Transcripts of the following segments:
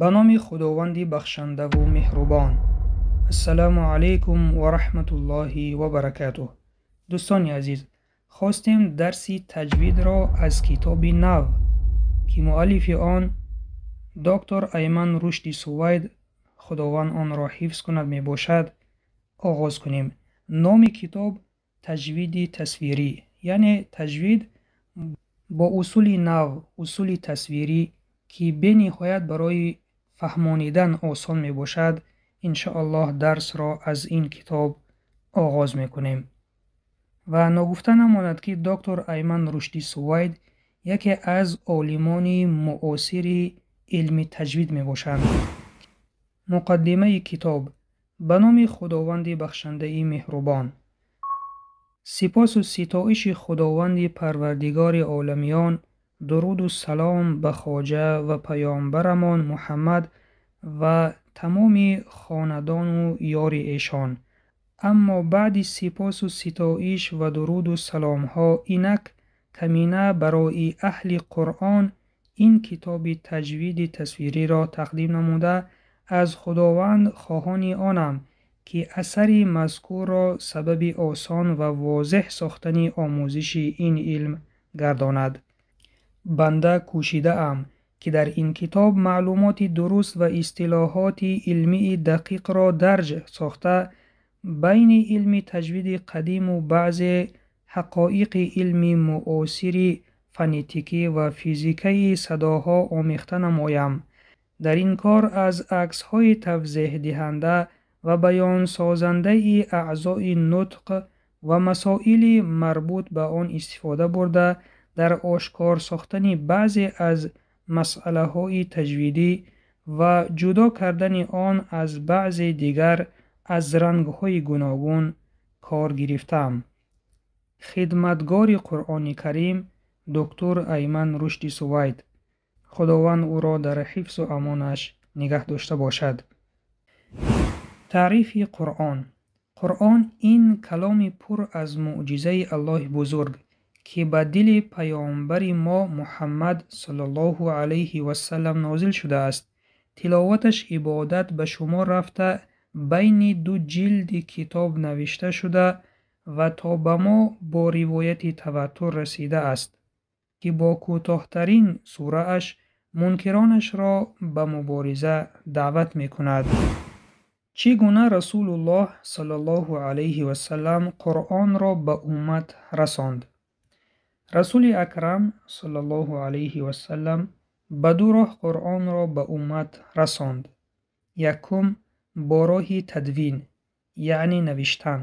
Ба номи Худованди бахшандаву меҳрубон. Ассалому алайкум ва раҳматуллоҳи ва баракатуҳ. Дӯстони азиз, хостем дарси таҷвидро аз китоби нав, ки муаллифи он доктор Айман Рушди Сувайд, Худованд онро ҳифз кунад, мебошад, оғоз кунем. Номи китоб таҷвиди тасвирӣ, яъне таҷвид бо усули нав, усули тасвирӣ, ки бениҳоят барои фаҳмонидан осон мебошад. Иншоаллоҳ дарсро аз ин китоб оғоз мекунем. Ва ногуфта намонад, ки доктор Айман Рушди Сувайд яке аз олимони муосири илми таҷвид мебошанд. Муқаддимаи китоб. Ба номи Худованди бахшандаи меҳрубон. Сипосу ситоиши Худованди Парвардигори оламиён, дуруду салом ба хоҷа ва паёмбарамон Муҳаммад ва тамоми хонадону ёри эшон. Аммо баъди сипосу ситоиш ва дуруду саломҳо, инак камина барои аҳли Қуръон ин китоби таҷвиди тасвириро тақдим намуда, аз Худованд хоҳони онам, ки асари мазкурро сабаби осон ва возеҳ сохтани омӯзиши ин илм гардонад. Банда кӯшидаам, ки дар ин китоб маълумоти дуруст ва истилоҳоти илмии дақиқро дарҷ сохта, байни илми таҷвиди қадиму баъзе ҳақоиқи илми муосири фонетикӣ ва физикаи садоҳо омехта намоям. Дар ин кор аз аксҳои тавзеҳдиҳанда ва баёнсозандаи аъзои нутқ ва масоили марбут ба он истифода бурда, дар ошкор сохтани баъзе аз масъалаҳои таҷвидӣ ва ҷудо кардани он аз баъзе дигар аз рангҳои гуногун кор гирифтам. Хидматгори Қуръони Карим доктор Айман Рушди Сувайд, Худованд ӯро дар ҳифзу амонаш нигаҳ дошта бошад. Таърифи Қуръон. Қуръон ин каломи пур аз мӯъҷизаи Аллоҳи бузург, ки ба дили паёмбари мо Муҳаммад саллаллоҳу алайҳи вассалам нозил шудааст. Тиловаташ ибодат ба шумор рафта, байни ду ҷилди китоб навишта шуда ва то ба мо бо ривояти таваттур расидааст, ки бо кӯтоҳтарин сурааш мункиронашро ба мубориза даъват мекунад. Чӣ гуна Расулуллоҳ саллаллоҳу алайҳи вассалам Қуръонро ба уммат расонд? Расули Акрам саллаллоҳу алайҳи вассалам ба ду роҳ Қуръонро ба уммат расонд. Якум, бо роҳи тадвин, яъне навиштан.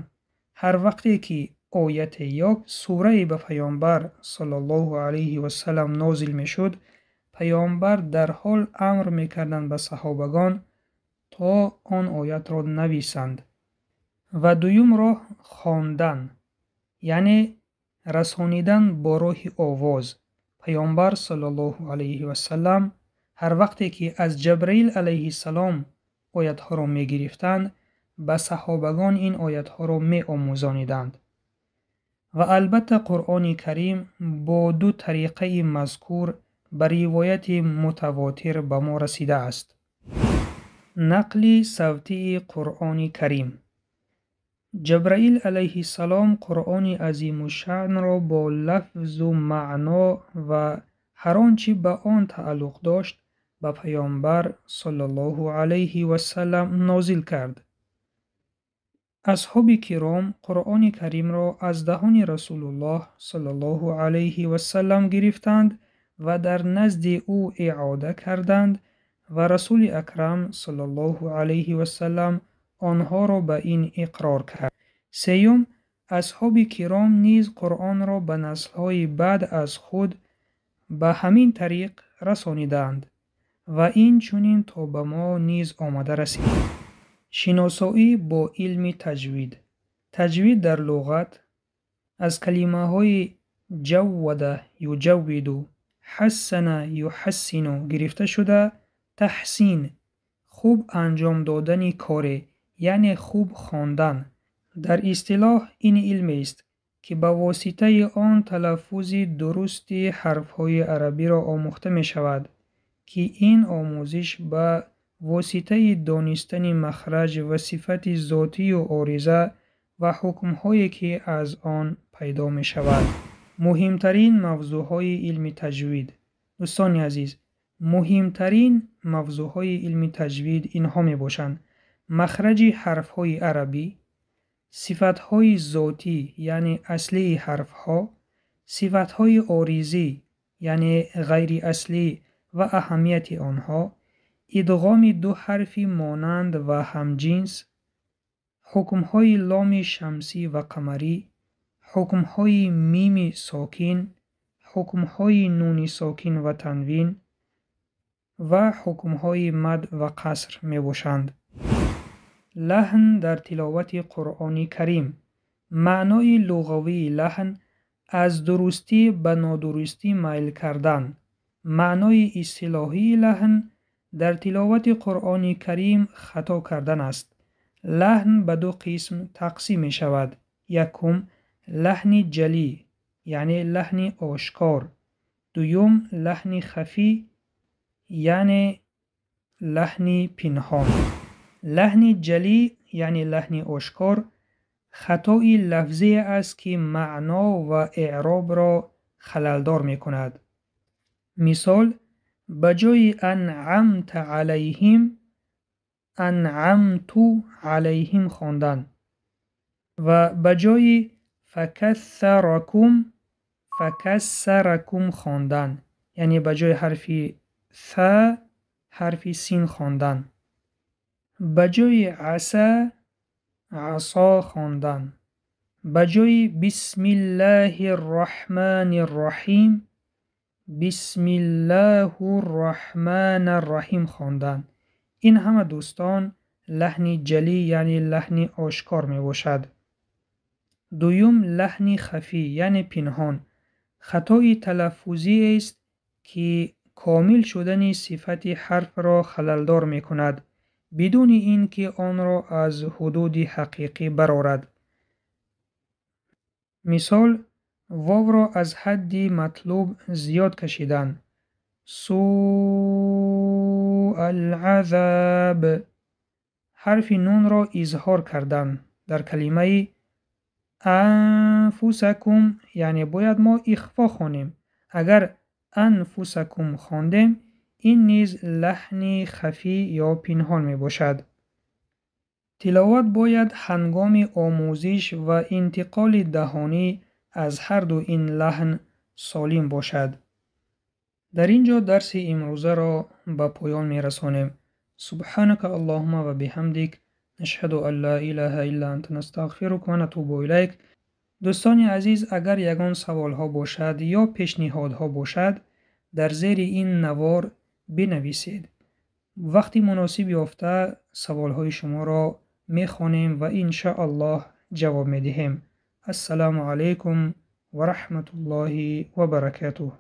Ҳар вақте ки ояте ё сурае ба паёмбар саллаллоҳу алайҳи вассалам нозил мешуд, паёмбар дарҳол амр мекарданд ба саҳобагон то он оятро нависанд. Ва дуюм роҳ хондан, яъне расонидан бо роҳи овоз. Паёмбар саллаллоҳу алайҳи вассалам ҳар вақте ки аз Ҷабраил алайҳиссалом оятҳоро мегирифтанд, ба саҳобагон ин оятҳоро меомӯзониданд. Ва албатта Қуръони Карим бо ду тариқаи мазкур ба ривояти мутавотир ба мо расидааст. Нақли савтии Қуръони Карим. Ҷабраил алайҳиссалом Қуръони азимушшаънро бо лафзу маъно ва ҳар он чӣ ба он тааллуқ дошт ба паёмбар саллаллоҳу алайҳи вассалам нозил кард. Асҳоби киром Қуръони Каримро аз даҳони Расулуллоҳ саллаллоҳу алайҳи вассалам гирифтанд ва дар назди ӯ иъода карданд ва Расули Акрам саллаллоҳу алайҳи вассалам онҳоро ба ин иқрор кард. Сеюм, асҳоби киром низ Қуръонро ба наслҳои баъд аз худ ба ҳамин тариқ расонидаанд ва ин чунин то ба мо низ омада расид. Шиносоӣ бо илми таҷвид. Таҷвид дар луғат аз калимаҳои ҷаввада юҷаввиду, ҳассана юҳассину гирифта шуда, таҳсин, хуб анҷом додани коре, яъне хуб хондан. Дар истилоҳ ин илмест, ки ба воситаи он талаффузи дурусти ҳарфҳои арабиро омӯхта мешавад, ки ин омӯзиш ба воситаи донистани махраҷ ва сифати зотию ориза ва ҳукмҳое ки аз он пайдо мешавад. Муҳимтарин мавзӯъҳои илми таҷвид. Дӯстони азиз, муҳимтарин мавзӯъҳои илми таҷвид инҳо мебошанд: махраҷи ҳарфҳои арабӣ, сифатҳои зотӣ яъне аслии ҳарфҳо, сифатҳои оризӣ яъне ғайриаслӣ ва аҳамияти онҳо, идғоми ду ҳарфи монанд ва ҳамҷинс, ҳукмҳои ломи шамсӣ ва қамарӣ, ҳукмҳои мими сокин, ҳукмҳои нуни сокин ва танвин ва ҳукмҳои мад ва қаср мебошанд. Лаҳн дар тиловати Қуръони Карим. Маънои луғавии лаҳн аз дурустӣ ба нодурустӣ майл кардан. Маънои истилоҳии лаҳн дар тиловати Қуръони Карим хато кардан аст. Лаҳн ба ду қисм тақсим мешавад. Якум, лаҳни ҷалӣ, яъне лаҳни ошкор. Дуюм, лаҳни хафӣ, яъне лаҳни пинҳон. Лаҳни ҷалӣ, яъне лаҳни ошкор, хатои лафзие аст, ки маъно ва эъробро халалдор мекунад. Мисол, ба ҷои анъамта алайҳим анъамту алайҳим хондан ва ба ҷои факассаракум факассаракум хондан, яъне ба ҷои ҳарфи са ҳарфи син хондан, ба ҷои аса асо хондан, ба ҷои бисмиллаҳир раҳманир раҳим бисмиллаҳур раҳманир раҳим хондан. Ин ҳама дӯстон лаҳни ҷалӣ яъне лаҳни ошкор мебошад. Дуюм, лаҳни хафӣ яъне пинҳон. Хатои талаффузиест, ки комил шудани сифати ҳарфро халалдор мекунад, бидуни ин ки онро аз ҳудуди ҳақиқӣ барорад. Мисол, вовро аз ҳадди матлуб зиёд кашидан. Суал-азаб. Ҳарфи нунро изҳор кардан дар калимаи анфусакум, яъне бояд мо ихфо хонем. Агар анфусакум хондем, ин низ лаҳни хафӣ ё пинҳон мебошад. Тиловат бояд ҳангоми омӯзиш ва интиқоли даҳонӣ аз ҳар ду ин лаҳн солим бошад. Дар ин ҷо дарси имрӯзаро ба поён мерасонем. Субҳанака Аллоҳумма ва биҳамдик, нашҳаду ан ла илаҳа илла анта, настағфирука ва натубу илайк. Дӯстони азиз, агар ягон саволҳо бошад ё пешниҳодҳо бошад, дар зери ин навор бинависед. Вақти муносиб ёфта саволҳои шуморо мехонем ва иншааллоҳ ҷавоб медиҳем. Ассалому алайкум ва раҳматуллоҳи ва баракатуҳ.